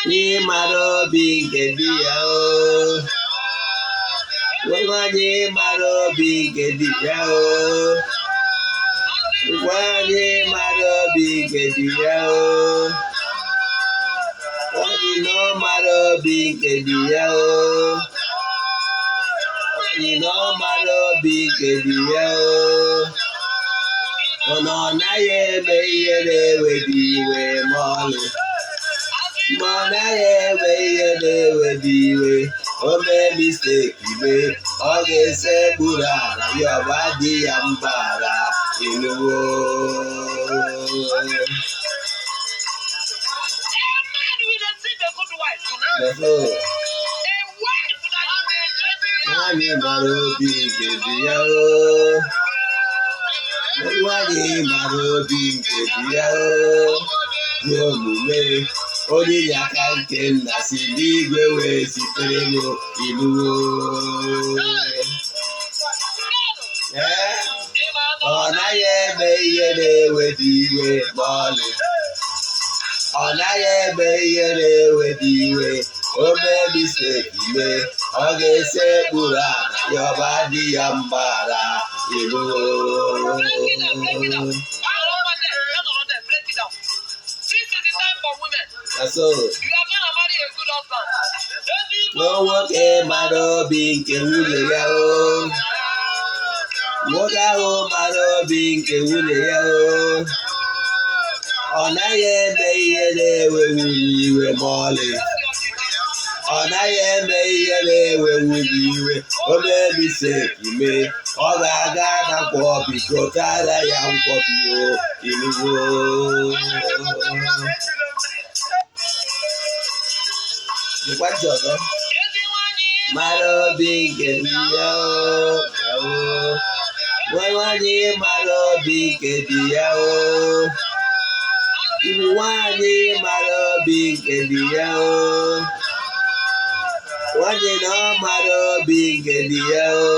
Mara obi nke di ya o. Nwanyị mara obi nke di ya o. Nwanyị mara obi nke di ya o. Nwanyị na ọ mara obi nke di ya o. Nwanyị na ọ mara obi nke di ya o. Ọ na ọ naghị eme ihe na-ewe di iwe ma ọlị. Ma ọ naghị eme ihe na-ewe di iwe. O mee mistake mee, ọ ga-esekpuru ala yọba di ya mgbahara ịnụwo. A man will receive a good wife tonight. Nọsọ, A wife that you will enjoy. Nwanyị mara obi nke di ya o. Nwanyị mara obi nke di ya o. Dị omume onye inye aka nke nna si n'igwe wee zitere m iluwo. Ee, ọ naghị eme ihe na-ewe di iwe ma ọlị. Ọ naghị eme ihe na-ewe di iwe. O mee mistake mee, ọ ga-esekpuru ala yọba di ya mgbahara iluwo. Break it down, break it down. Anọrọ there, anọrọ there, break it down. This is the time for women. Na so. You are gonna marry a good husband. Ezigbo Nwa nwoke mara obi nke nwunye ya o. Nwoke ahụ mara obi nke nwunye ya o. Ọ naghị eme ihe na-ewe nwunye iwe ma ọlị. Ọ naghị eme ihe na-ewe nwunye iwe. O mee mistake mee, ọ ga-aga na nkwọbi gotara ya nkwọbi o iluwo. Dịkwa ntị ọzọ. Ezi nwanyị Mara obi nke di ya o. Nwanyị mara obi nke di ya o. Nwanyị mara obi nke di ya o. Nwanyị na ọ mara obi nke di ya o.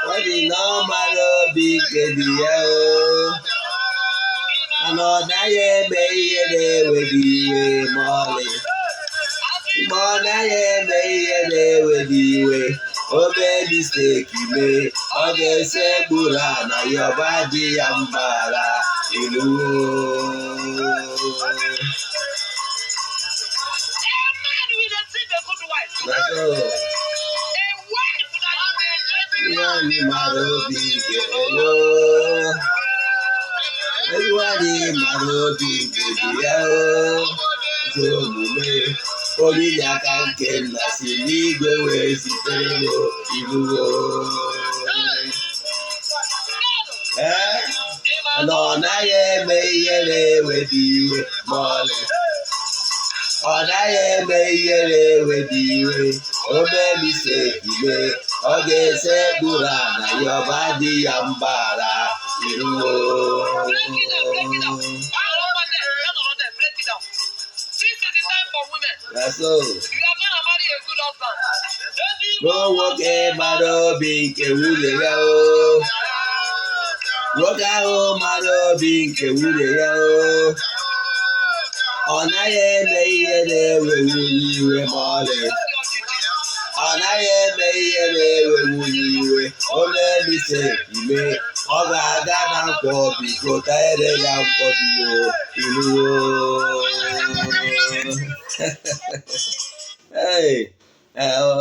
Nwanyị na ọ mara obi nke di ya o. Mana ọ naghị eme ihe na-ewe di iwe ma ọlị. Ma ọ naghị eme ihe na-ewe di iwe. O mee mistake mee, ọ ga-esekpuru ala yọba di ya mgbahara iluwo. A man will receive a good wife Na tonight. so. A wife that you will enjoy. Nwanyị mara obi nke o. Nwanyị mara obi nke di ya o. Ezi omume onye inye aka nke nna si n'igwe wee zitere m iluwo. Ee, na ọ naghị eme ihe na-ewe di iwe ma ọlị. Ọ naghị eme ihe na-ewe di iwe. O mee mistake mee, ọ ga-esekpuru ala yọba di ya mgbahara iruo. Break it down, break it down. Anọrọ there, anọrọ there, break it down. This is the time for women. Na so. You are gonna marry a good husband. Ezigbo Nwa nwoke mara obi nke nwunye ya o. Nwoke ahụ mara obi nke nwunye ya o. Ọ naghị eme ihe na-ewe nwunye iwe ma ọlị. Ọ naghị eme ihe na-ewe nwunye iwe. O mee mistake mee, ọ ga-aga na nkwọbi gotere ya nkwọbi o iluwo. Ee,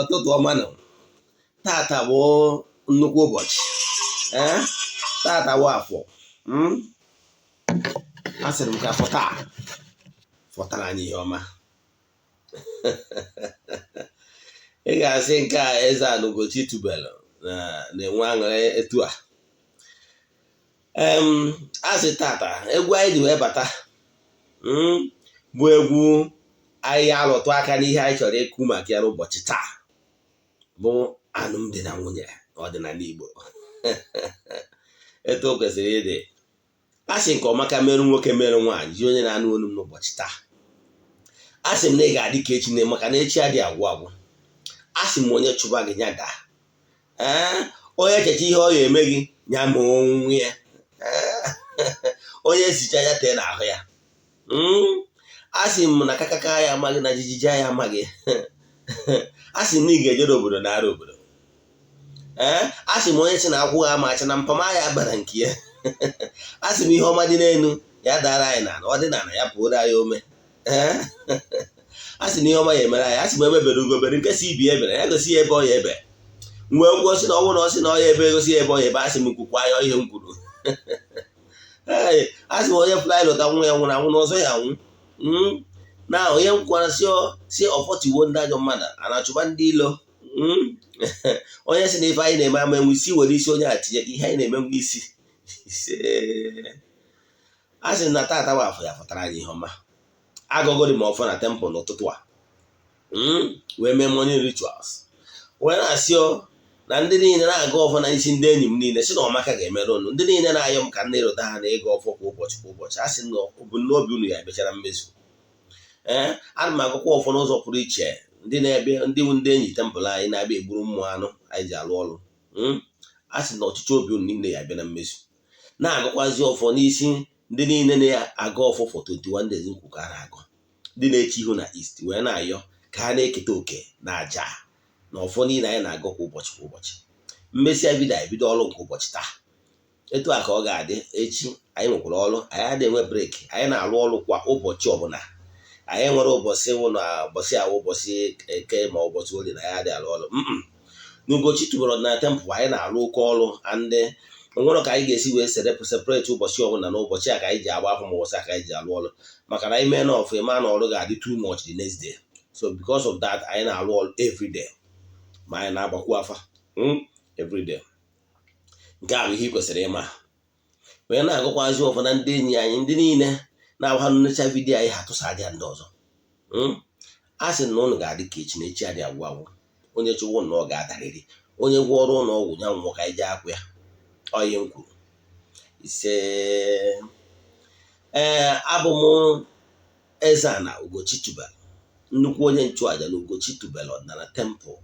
ụtụtụ ọma nọ. Tata bụ nnukwu ụbọchị. Ee, tata bụ afọ. Asịrị m ka afọ taa fọtara anyị ihe ọma. Ị ga-asị nke a Eze-Ana Ugochi tubelu na-enwe aṅụrị etu a. Asị tata egwu anyị ji wee bata bụ egwu anyị alụtụ aka n'ihe anyị chọrọ ikwu maka ya n'ụbọchị taa bụ alụmdi na nwunye ọdịnala Igbo etu o kwesịrị ịdị. A sị nke ọma ka merụ nwoke merụ nwaanyị ji onye na-anụ olu m n'ụbọchị taa. A sị m na ị ga-adị ka echi na maka na echi adịghị agwụ agwụ. A sị m onye chụba gị ya daa. Ee, onye echecha ihe ọ ga-eme gị ya ma onwe ya. Onye esicha ya tee n'ahụ ya. A sị m na kakaka ya amaghị na jijiji ya amaghị. A sị m na ị ga-ejere obodo nara obodo. Ee, a sị m onye si na akwụghị amacha na mpama ya bara nke ya. A sị m ihe ọma dị n'elu ya dara anyị n'ala, ọ dị n'ala ya pụrụ anyị ome. Ee, a sị na ihe ọma ya emere anyị. A sị m emebere ugobere nke si ibi ebere ya gosi ya ebe ọ ya ebe. Mgbe gwuo sị na ọ bụrụ na ọ sị na ọ ya ebe egosi ya ebe ọ ya ebe, a sị m kwukwa ya ihe m kwuru. Ee, a sị m onye fly lụta nwa ya nwụrụ anwụ na ọzọ ya anwụ na onye m kwara si ọfọtiwo ndị ajọ mmadụ a na-achụba ndị ilo. Onye si na ife anyị na-eme ama enwe isi, were isi onye a tinye ka ihe anyị na-eme nwe isi ise. A sị na tata bụ afọ ya fụtara anyị ihe ọma. Agọgori m ọfọ na temple n'ụtụtụ a, wee mee morning rituals, wee na-asị o na ndị niile na-aga ọfọ na isi ndị enyi m niile si na ọmaka ga-emere unu. Ndị niile na-ayọ m ka m na-erota ha na ịga ọfọ kwa ụbọchị kwa ụbọchị, a sị na ebumnobi unu ya emechara mmezu. Ee, ana m agụkwa ọfọ n'ụzọ pụrụ iche ndị na-ebe ndị ndị enyi temple anyị na-abịa egburu mmụọ anụ anyị ji alụ ọrụ. A sị na ọchịchị obi unu niile ya abịa na mmezu. Na-agụkwazi ọfọ n'isi ndị niile na-aga ọfọ for 21 days nkwu ka a na-agụ, ndị na-eche ihu na east wee na-ayọ ka ha na-eketa oke na aja na ọfọ niile anyị na-agụ kwa ụbọchị kwa ụbọchị. Mmesịa bido anyị bido ọrụ nke ụbọchị taa, etu a ka ọ ga-adị echi. Anyị nwekwara ọrụ, anyị adịghị enwe break. Anyị na-arụ ọrụ kwa ụbọchị ọbụla. Anyị nwere ụbọchị wụ na ụbọchị awụ ụbọchị Eke ma ụbọchị Orie na ya adịghị arụ ọrụ. N'Ugochi tubelu ọdịnala temple, anyị na-arụ oke ọrụ, and onwere ka anyị ga-esi wee separate ụbọchị ọbụla na ụbọchị a ka anyị ji agba afọ ma ụbọchị a ka anyị ji alụ ọrụ, maka na anyị mee na ọfụ ịma na ọrụ ga-adị too much the next day. So because of that, anyị na-arụ ọrụ every day, ma anyị na-agbakwu afa every day. Nke a bụ ihe ị kwesịrị ịma. Wee na-agụkwazi ụfọdụ ndị enyi anyị, ndị niile na-agba ha nnecha video anyị, ha tụsa ya ndị ọzọ. A sị na ụnụ ga-adị ka echi na echi adị agwụ agwụ. Onye chụwụ na ọ ga-adarịrị, onye gwọ ọrụ ụlọ ọgwụ ya nwụọ ka anyị jee akwụ ya. Ọ ihe m kwuru ise. Ee, abụ m Eze-Ana Ugochi tubelu, nnukwu onye nchụaja na Ugochi tubelu ọdịnala temple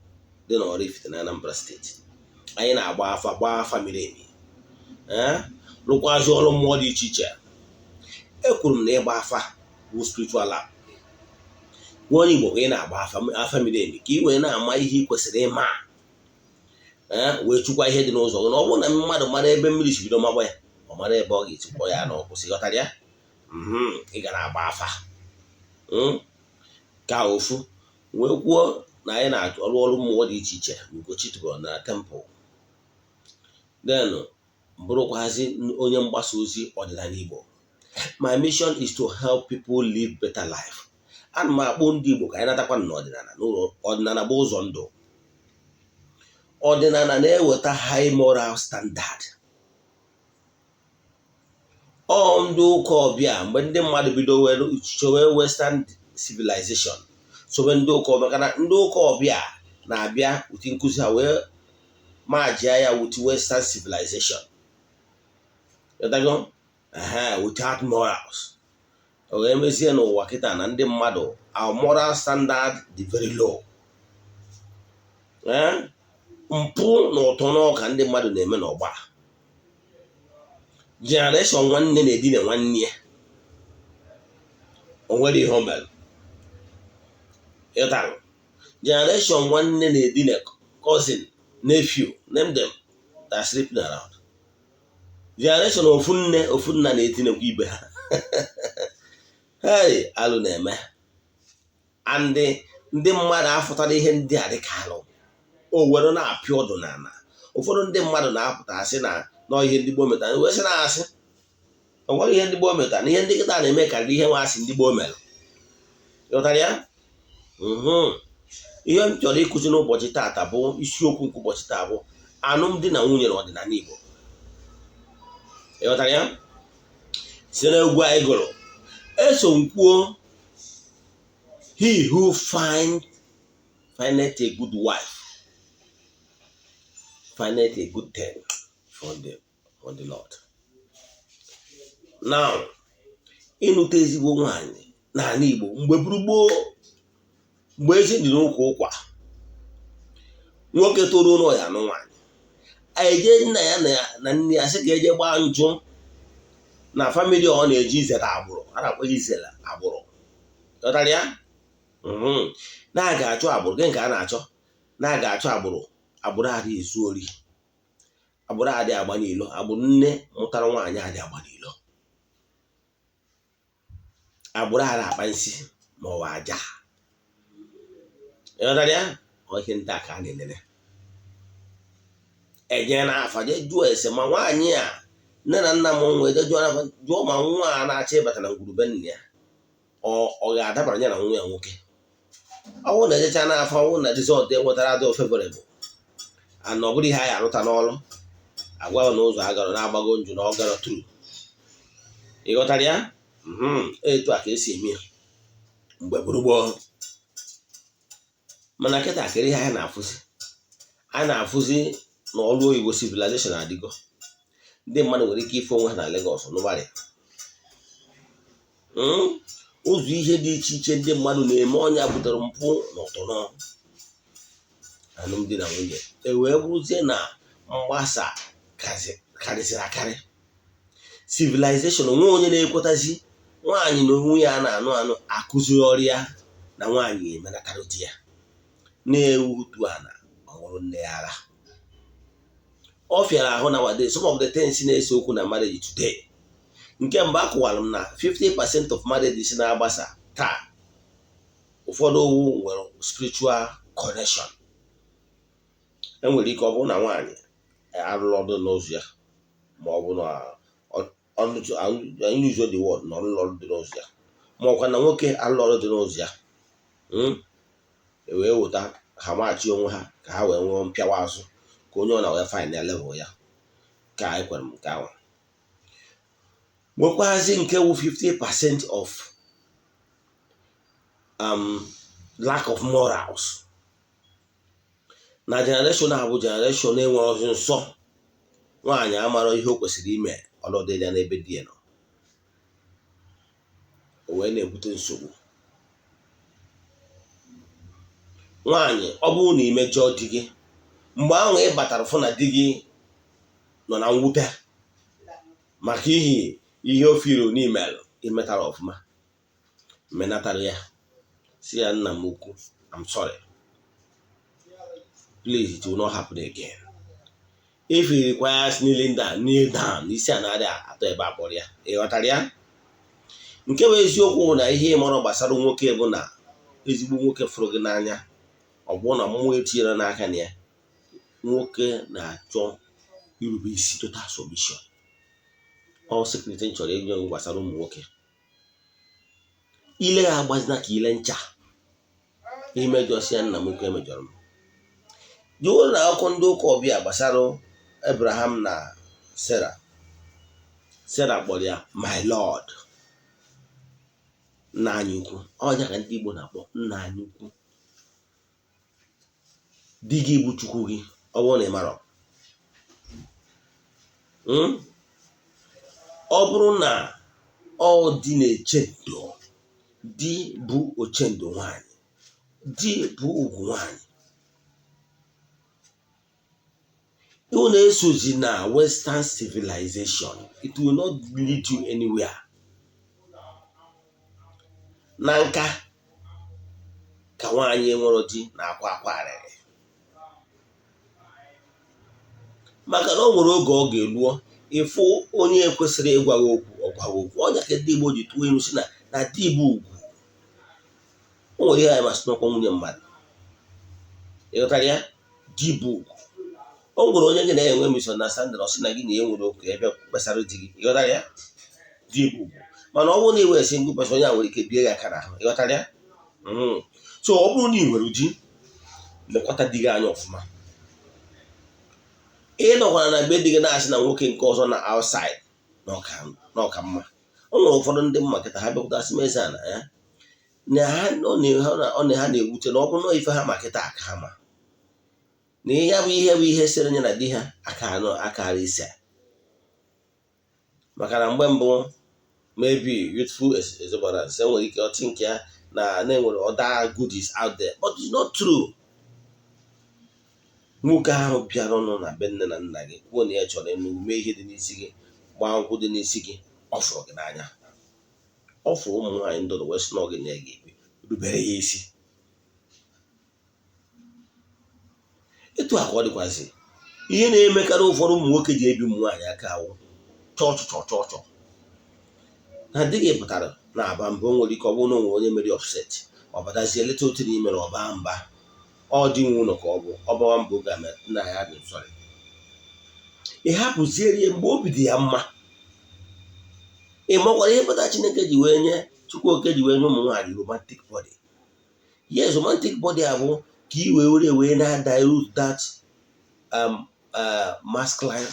dị na Oraifite na Anambra Steeti. Anyị na-agba afa, gbaa afa miri emi, ee, rụkwazi ọrụ mmụọ dị iche iche. Ekwuru m na ịgba afa bụ spiritual lab. Nwa onye Igbo, ka ị na-agba afa, afa miri emi, ka ị wee na-ama ihe ị kwesịrị ịma, ee, wee chukwa ihe dị n'ụzọ gị. Na ọ bụrụ na mmadụ mara ebe mmiri si bido magba ya, ọ mara ebe ọ ga-esi kwọ ya na ọ kwụsị. Ghọtara ya? Ị ga na-agba afa ka ofu wee kwuo na anyị na-arụ ọrụ mmụọ dị iche iche na Ugochi tubelu na temple, then bụrụkwazi onye mgbasa ozi ọdịnala Igbo. My mission is to help people live better life. Ana m akpọ ndị Igbo ka anyị natakwa n'ọdịnala. N'ụlọ ọdịnala bụ ụzọ ndụ. Ọdịnala na-eweta high moral standard. Ọ ndị ụka ọbịa, mgbe ndị mmadụ bido sowe western civilization, sowe ndị ụka ọbịa, maka na ndị ụka ọbịa na-abịa with nkụzi ha wee majia ya with western civilization. Ịghọtago? Without morals, o wee mezie n'ụwa kịta na ndị mmadụ, our moral standard dị very low. Mpụ na ụtọ n'ọka ndị mmadụ na-eme n'ọgba generation, nwanne na-edina nwanne ya, o nwere ihe o mere. Ịghọtara? Generation nwanne na-edina cousin, nephew, name them, that are sleeping around. Generation ofu nne ofu nna na-etinekwa ibe ha. Hey, alụ na-eme, and ndị mmadụ afụtara ihe ndị a dịka alụ o were na-apịa ọdụ n'ala. Ụfọdụ ndị mmadụ na-apụta asị na nọ ihe ndị gboo metara, wee sị na asị o nweghị ihe ndị gboo metara, na ihe ndị kịta na-eme karịrị ihe nwa asị ndị gboo mere. Ghọtara ya? Ihe m chọrọ ịkụzi n'ụbọchị taata bụ isiokwu nke ụbọchị taa bụ alụmdi na nwunye na ọdịnala Igbo. Ịghọtara ya? Site n'egwu anyị gụrụ, eso m kwuo, "He who findeth a good wife findeth a good thing from the Lord." Now, ịnụta ezigbo nwaanyị n'ala Igbo mgbe buru gboo, mgbe ezi dị n'ụkwa ụkwa, nwoke toruo ụlọ ya anụ nwaanyị, eje nna ya na nne ya sị ka eje gbaa njụ na family ọ na-eji izere agbụrụ a na-akpọ izere agbụrụ. Ghọtara ya? Na a ga-achọ agbụrụ gị nke a na-achọ, na a ga-achọ agbụrụ, agbụrụ adị ezu ori, agbụrụ adị agba n'ilo, agbụrụ nne mụtara nwaanyị adị agba n'ilo, agbụrụ adị akpa nsị ma ọ bụ aja. Ịghọtara ya? Ọ ihe ndị a ka a na-enene. Eje n'afa, jee jụọ ese ma nwaanyị a, nne na nna m nwe, jee jụọ n'afa, jụọ ma nwa a na-achọ ịbata na ngwurube nna ya, ọ ga-adabara ya na nwa ya nwoke. Ọ bụrụ na ejecha n'afọ, ọ bụrụ na result enwetara adị favorable and ọ bụrụ ihe anyị arụta n'ọrụ, agwa ya na ụzọ agara na-agbago njụ na ọ gara tru. Ị ghọtara ya? Etu a ka esi eme ya mgbe gburugburu. Mana kịta, kere ihe anyị na-afụzi? Anyị na-afụzi na ọrụ oyibo, civilization adịgo. Ndị mmadụ nwere ike ife onwe ha na Lagos n'ụbarị. Ụzọ ihe dị iche iche ndị mmadụ na-eme ọnya butere mpụ na ụtụnọ alụmdi na nwunye, e wee bụrụzie na mgbasa karịsịrị akarị. Civilization, onwe onye na-ekwetazi nwaanyị na onwe ya na-anụ anụ, akụziri ọrịa na nwaanyị emenatara di ya na-ewu utu ana ọhụrụ nne ya ara. Ọ fịara ahụ na nowadays, some of the things na-ese okwu na marriage today, nke mbụ, akụwara m na 50% of marriages na-agbasa taa, ụfọdụ owu nwere spiritual connection. Enwere ike ọ bụrụ na nwaanyị arụrụ ọdụ n'ụzọ ya, ma ọ bụ na unusual the word na ọrụrụ ọrụ dị n'ụzọ ya, ma ọkwa na nwoke arụrụ ọrụ dị n'ụzọ ya, e wee wụta ha machi onwe ha ka ha wee nwee mpịawa azụ, ka onye ọ na wee find ya level ya. Ka anyị kwere m nke ahụ, nwekwazi nke wụ 50% of lack of morals na generation a bụ generation enwere ozi nsọ. Nwaanyị amara ihe o kwesịrị ime, ọnọdụ ya n'ebe di ya nọ, o wee na-ebute nsogbu. Nwaanyị, ọ bụrụ na imejọọ di gị, mgbe ahụ ị batara fụ na di gị nọ na mwute maka ihi ihe o firu n'imelụ imetara ọfụma, menatara ya, si ya, "Nna m ukwu, I'm sorry, please, it will not happen again." If it requires kneeling down, kneel down. Isi a na-adị atọ ebe a kpọrọ ya. Ị ghọtara ya? Nke bụ eziokwu bụ na ihe ịmọrọ gbasara nwoke bụ na ezigbo nwoke fụrụ gị n'anya, ọ bụrụ na mmụọ etinyere n'aka na ya, nwoke na-achọ irube isi, total submission. Ọ secret m chọrọ ịnye gị gbasara ụmụ nwoke: ile ya agbazina ka ile ncha. Imejọsi ya, "Nna m ukwu, emejọrọ m." Jụrụ na akụkọ ndị ụka ọbịa gbasara Abraham na Sarah. Sarah kpọrọ ya "my lord", nna anyị ukwu. Ọnya ka ndị Igbo na-akpọ nna anyị ukwu. Di gị bụ Chukwu gị. Ọ bụrụ na ị marọ, Ọ bụrụ na ọ dị na-eche ndo, di bụ ochendo nwanyị, di bụ ugwu nwanyị. Unu esozi na Western civilization, it will not lead you anywhere. Na nka ka nwaanyị nwere di na-akwa akwa arịrị, maka na o nwere oge ọ ga-eluo, ịfụ onye kwesịrị ịgwa gị okwu, ọ gwa gị okwu. Ọnya ka ndị Igbo ji tụọ ilu si na di bụ ugwu. O nwere ihe anyị masị n'ọkwa nwunye mmadụ. Ịghọtara ya? Di bụ ugwu. O nwere onye gị na-enwe misunderstanding, ọ sị na gị na ya nwere okwu ebe gbasara di gị. Ịghọtara ya? Di bụ ugwu. Mana ọ bụrụ na ị wee single person, onye a nwere ike bie gị aka n'ahụ. Ịghọtara ya? So ọ bụrụ na ị nwere di, lekwata di gị anya ọfụma. Ị nọkwara na be di gị na-asị na nwoke nke ọzọ na outside na ọka mma. O nwere ụfọdụ ndị mma kịta ha bịakwutasị m eze na ya na ha ọ na ha na-ewute na ọ bụrụ na ife ha ma kịta aka ha ma na ihe bụ ihe bụ ihe sere nye na di ha aka anọ akara ise, maka na mgbe mbụ, maybe youthful exuberance, enwere ike ọchị nke ya na na-enwere other goodies out there, but it's not true. Nwoke ahụ bịara ọnụ na be nne na nna gị, kwuo na ya chọrọ ịnụ, mee ihe dị n'isi gị, gbaa nkwụ dị n'isi gị, ọ fụrụ gị n'anya. Ọ fụrụ ụmụ nwaanyị ndụrụ wee sị na ọ gị na ya ga-ebi. Rubere ya isi. Etu a ka ọ dịkwazị ihe na-emekarị ụfọdụ ụmụ nwoke ji ebi ụmụ nwaanyị aka awụ chọọ chọọ chọọ chọọ na di gị pụtara na-aba mba. O nwere ike ọ bụrụ na o nwere onye mere upset, ọ batazie leta otu n'ime na ọba mba. Ọ dị nwe ụlọ ka ọ bụ ọ bawa mba oge a nna ya dị sorry, ị hapụziere ya mgbe obi dị ya mma. Ị makwara ihe kpatara Chineke ji wee nye, Chukwu Oke ji wee nye ụmụ nwaanyị romantic body? Yes, romantic body abụ ka ị wee were wee na-dilute that masculine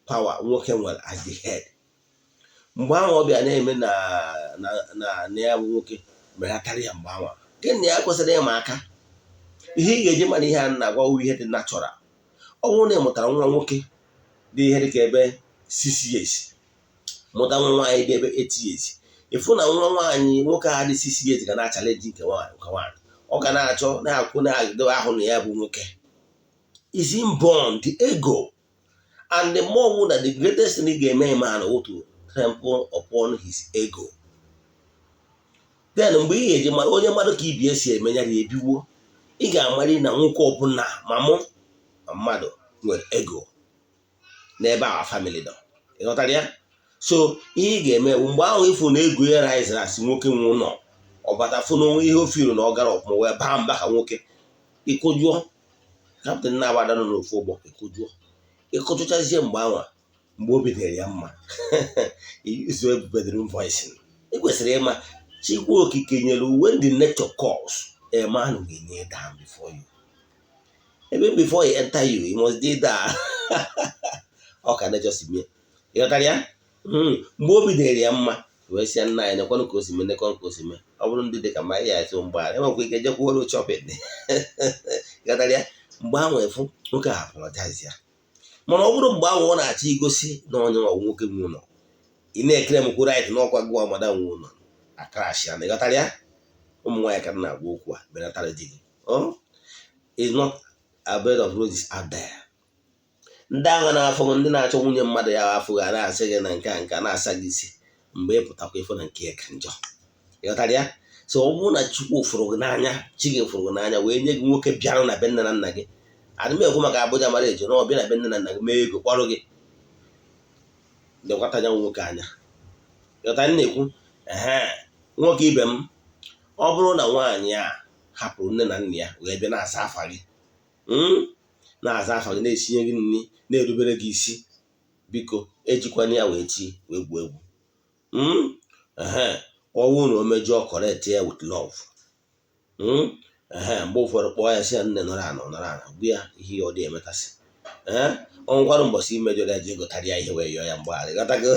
power nwoke nwere as the head. Mgbe ahụ ọ bịa na-eme na na na na ya bụ nwoke melatara ya, mgbe ahụ gịnị ya kwesịrị ịma aka. Ihe ị ga-eji mara ihe a na-agwa ihe dị natural, ọ bụrụ na ị mụtara nwa nwoke dị ihe dị ka ebe 6 years, mụta nwa nwaanyị dị ebe 8 years, ịfụ na nwa nwaanyị nwoke a dị 6 years ga na-achallenge nke nwaanyị. Ọ ga na-achọ na-akwụ na-edobe ahụ na ya bụ nwoke is inborn, the ego. And the more that the greatest thing ị ga-eme man to trample upon his ego. Then mgbe ị ga-eji mara onye mmadụ ka ibie si eme ya ebiwo, ị ga-amari na nwoke ọbụla, ma mụ ma mmadụ, nwere ego n'ebe a family nọ. Ịghọtara ya? So ihe ị ga-eme mgbe ahụ ịfụ na ego ya risere asị nwoke nwe ụlọ, ọ bata fụ n'onwe ihe o firu na ọ gara ọfụma wee baa mba ka nwoke, ịkụjụọ captain na-agbada nọ n'ofu ụgbọ, ịkụjụọ, ịkụjụchazie. Mgbe ahụ, mgbe obi dịrị ya mma, izu bedroom voicing, ị kwesịrị ịma Chukwu Okike nyere. When the nature calls, a man will kneel down before you. Even before he enter you, he must kneel down. Ọ ka nature si mee. Ịghọtara ya? Mgbe obi dịrị ya mma, wee sị nna anyị, nekwanụ ka o si mee, nekwanụ ka o si mee. Ọ bụrụ ndị dị ka ma ya esi mgbaghara, enwekwa ike jekwuoro shopping. Ịghọtara ya? Mgbe ahụ efu nwoke a apologize ya. Mana ọ bụrụ mgbe ahụ ọ na-achọ igosi na onye nwa nwoke nwe ụlọ, ị na-ekele m kwu right n'ọkwa gụwa madam nwe ụlọ akrash ya. Na ịghọtara ya? Ụmụ nwaanyị ka m na-agwa okwu a, benatara di gị. Is not a bed of roses out there. Ndị agha na-afụ ndị na-achọ nwunye mmadụ ya afụ ga na-asị gị na nke a nke a na-asa gị isi. Mgbe ị pụtakwa, ịfụ na nke ya ka njọ. Ịghọtara ya? So ọ bụrụ na Chukwu fụrụ gị n'anya, chi gị fụrụ gị n'anya wee nye gị nwoke bịarụ na be nne na nna gị, adị m ekwu maka Abuja mara eji na ọ bịa na be nne na nna gị mee ego kpọrọ gị, lekwata anya nwoke anya. Ịghọtara m na-ekwu? Ehe, nwoke ibe m, ọ bụrụ na nwaanyị a hapụrụ nne na nna ya wee bịa na-asa afa gị, na-aza afa gị, na-esinye gị nri, na-erubere gị isi, biko ejikwana ya wee ti wee gwuo egwu. Ehe, ọnwụ na o mejọọ, correct ya with love. Ehe, mgbe ụfọdụ kpọọ ya sị ya, "Nne, nọrọ ana, nọrọ ana," gwa ya ihe ọ dị emetasị. Ee, ọnwụkwarụ mbọsị imejọrọ ya, ji egotara ya ihe wee yọọ ya mgbaghara. Ịghọtago?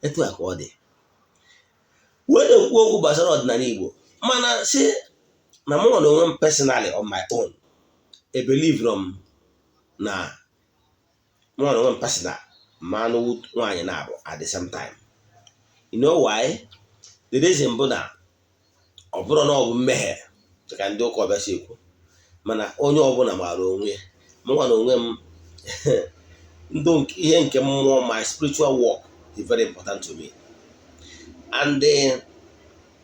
Etu a ka ọ dị. Wee na-ekwu okwu gbasara ọdịnala Igbo, mana si na mụ na onwe m personally, on my own, e believe m na mụ na onwe m personal ma anụ nwaanyị na-abụ at the same time. You know why? The reason bụ na ọ bụrụ na ọ bụ mmehie dịka ndị ụka ọbịa si ekwu, mana onye ọbụla maara onwe ya. Mụnwa na onwe m, ndụ ihe nke mmụọ, my spiritual work is very important to me, and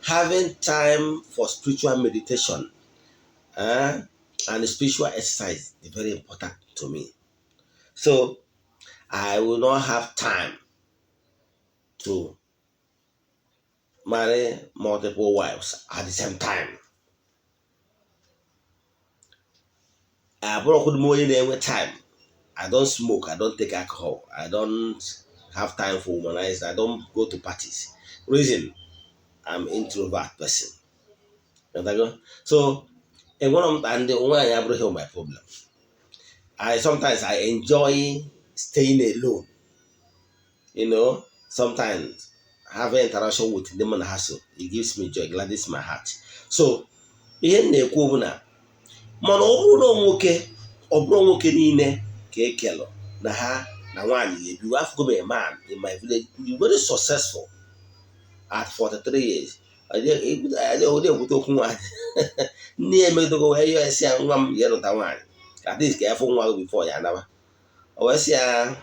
having time for spiritual meditation and spiritual exercise is very important to me. So I will not have time to marry multiple wives at the same time. Abụrụkwụdị m onye na-enwe time. I don't smoke, I don't take alcohol, I don't have time for womanize, I don't go to parties. Reason, I'm introvert person. So enwere m ndị nwaanyị abụrụghị my problem. I sometimes I enjoy staying alone. Sometimes having interaction with ndị mụ na ha so, it gives me joy, gladys my heart. So ihe m na-ekwu bụ na mana ọ bụrụ na nwoke, ọ bụrụ nwoke niile ka ekelụ na ha na nwaanyị ga-ebiwe. Afụgo m a man in my village very successful at 43 years, ọ ekwute okwu nwaanyị. Nne ya emedogo wee yọọ ya sị ya, "Nwa m, ya lụta nwaanyị, at least ka ya fụ nwa gị before ya anaba." O wee sị ya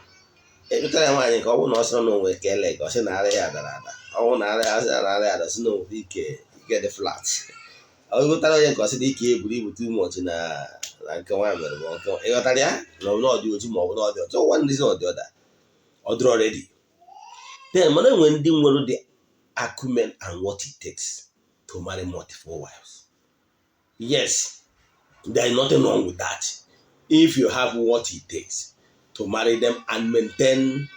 ekpetara ya nwaanyị ka ọ bụrụ na ọ sịrị na onwe ka ele ka ọ sị na ara ya dara ada. Ọ bụrụ na ara ya sị na ara ya ada, sị na onwere ike. Ike dị flat. Ọ gotara onye nke ọsị na ike eburu ibu too much na nke nwaanyị mere ma nke ịghọtara ya na ọ bụ na ọ dị oji ma ọ bụ na ọ dị ọcha, one reason or the other, ọ dịrọ ready. Then mana enwere ndị nwere the acumen and what it takes to marry multiple wives. Yes, there is nothing wrong with that if you have what it takes to marry them and maintain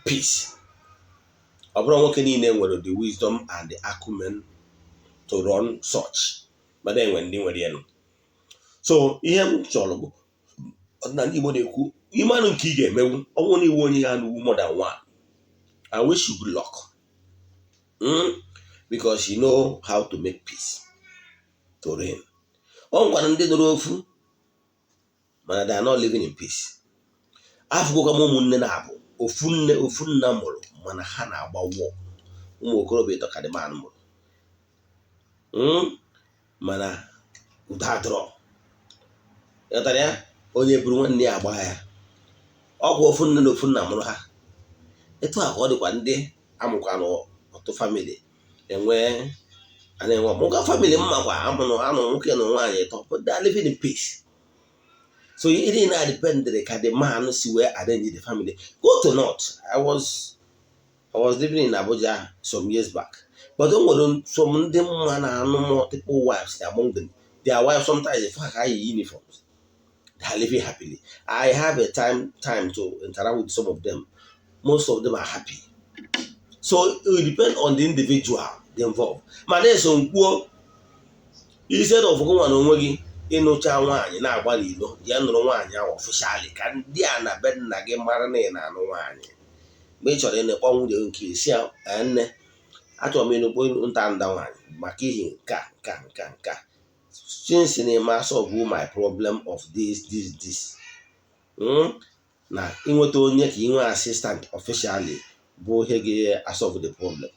peace. Ọ bụrụ nwoke niile nwere the wisdom and the acumen to run such, mana enwe ndị nwere ya nụ. So ihe m chọrọ bụ, ọdịnala Igbo na-ekwu ịmanụ nke ị ga-emenwu. Ọ bụrụ na iwu onye ya anụwu more than one, I wish you good luck, Because you know how to make peace to reign. Ọ nwekwara ndị nụrụ ofu mana they are not living in peace. Afụgokwa m ụmụnne na-abụ ofu nne ofu nna mụrụ, mana ha na-agba wọ. Ụmụ okorobịa ịtọ ka dị man mụrụ, Mana udo adịrọ. Ịghọtara ya? Onye buru nwanne ya agba ya ọgwụ. Ofu nne na ofu nna mụrụ ha. Etu a ka ọ dịkwa ndị amụkwa n'ọtụ family enwe a na-enwe ọmụga family mmakwa amụrụ anụ nwoke na nwaanyị ịtọ, but they are living in peace. So ihe niile a dependere ka the man si wee arrange the family. Go to north. I was living in Abuja some years back, but o nwere some ndị mma na-anụ multiple wives among them. Their wives sometimes, if ha yi uniforms, they are living happily. I have a time to interact with some of them. Most of them are happy. So it will depend on the individual involved. Mana eso nkwuo, instead of gị nwa na onwe gị ịnụcha nwaanyị na-agba n'ilo ya, nụrụ nwaanyị ahụ officially ka ndị a na be nna gị mara na ị na-anụ nwaanyị. Mgbe ị chọrọ ịnụkpọ nwunye gị nke isi ya, "Nne, achọrọ m ịnụkpọ nta nda nwaanyị maka ihi nka nka nka nka, since na ịma solve my problem of this this this, na ịnweta onye ka ị nwee assistant officially bụ ihe ga-asolve the problem,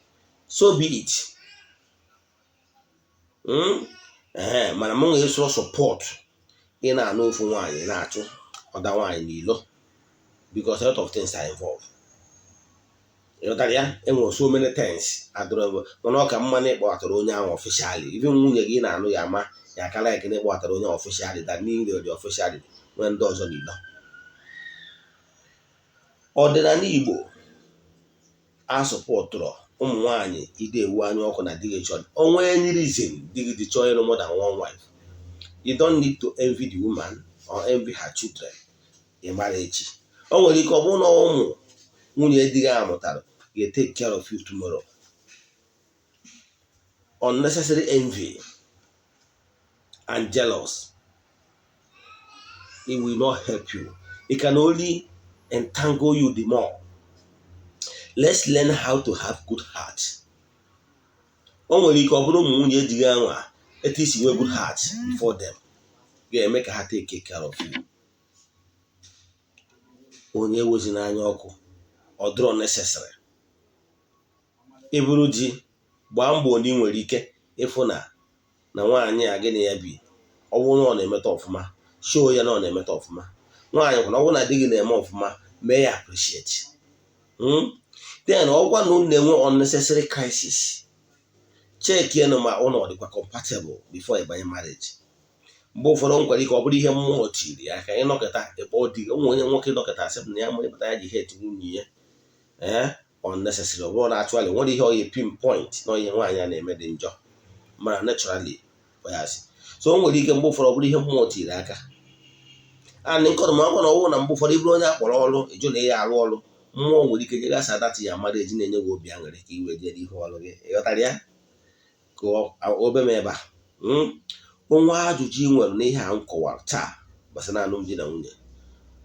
so be it." Ee, mana m nwere so support ị na-anụ ofu nwaanyị na-achụ ọda nwaanyị n'ilo, because a lot of things are involved. Ịghọtara ya? Enwere so many things adịrọ, mana ọ ka mma na ịkpọtara onye ahụ officially. Even nwunye gị na-anụ ya ama ya akala eke na ịkpọtara onye officially than n'ile dị officially nwee ndị ọzọ n'ilo. Ọdịnala Igbo asupportụrụ ụmụ nwaanyị ide ewu anya ọkụ na di gị chọrọ onwe any reason di gị dị chọọ ịlụ more than one wife. You don't need to envy the woman or envy her children. Ị mara echi, o nwere ike ọ bụrụ na ụmụ nwunye di gị amụtara ga-take care of you tomorrow. Unnecessary envy and jealous, it will not help you. It can only entangle you the more. Let's learn how to have good heart. O nwere ike ọ bụrụ ụmụ nwunye di gị anwa, etu isi nwee good heart before them ga-eme ka ha take care of you. Onye ewezi n'anya ọkụ, ọ dịrọ necessary. Ị bụrụ di, gbaa mbọ na ị nwere ike ịfụ na nwaanyị a gị na ya bi, ọ bụrụ na ọ na-emeta ọfụma, show ya na ọ na-emeta ọfụma. Nwaanyị kwara, ọ bụrụ na di gị na-eme ọfụma, mee ya appreciate. Then ọgwa na unu na-enwe unnecessary crisis, check nụ ma ụnụ ọ dịkwa compatible before ịbanye marriage. Mgbe ụfọdụ nkwere ike ọ bụrụ ihe mmụọ tiri ya ka ịnọkọta ịkpọ di gị. Ụmụ onye nwoke nọkọta asị m na ya mụrụ ya ji hate nwunye ya, ee, unnecessary. Ọ bụrụ na actually nwere ihe ọ ya pinpoint na ihe nwaanyị a na-eme dị njọ, mana naturally ọ ya asị. So o nwere ike mgbe ụfọdụ ọ bụrụ ihe mmụọ tiri aka. And nke ọdụ ma ọ na ọwụ na mgbe ụfọdụ ịbụrụ onye akpọrọ ọrụ, ịjụ na ya arụ ọrụ, mmụọ nwere ike jegasa datị ya mmadụ eji na-enye gị obi aṅụrị ka i wee jee n'ihu ọrụ gị. Ịghọtara ya? Ka obe m ebe a. Onwe ajụjụ ị nwere n'ihe a m kọwara taa gbasara alụmdi na nwunye,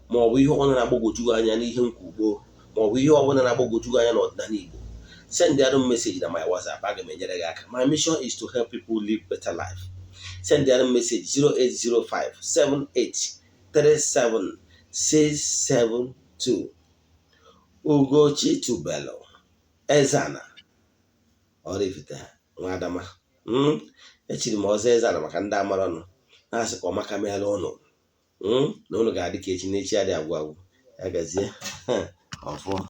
ma ọ bụ ihe ọbụla na-agbagwoju gị anya n'ihe nkwu gboo, ma ọ bụ ihe ọbụla na-agbagwoju gị anya n'ọdịnala Igbo, send arụ m message na my WhatsApp. Aga m enyere gị aka. My mission is to help people live better life. Send arụ m message 0805 78 37 672. Ugochi Tubelu Ezana Oraifite Nwadama. Echiri m ọzọ Ezana maka ndị amara ọnụ na-asị ka ọmaka meela ụnụ na ụnụ ga-adị ka echi na echi adị agwụ agwụ. Ya gazie ọfọ.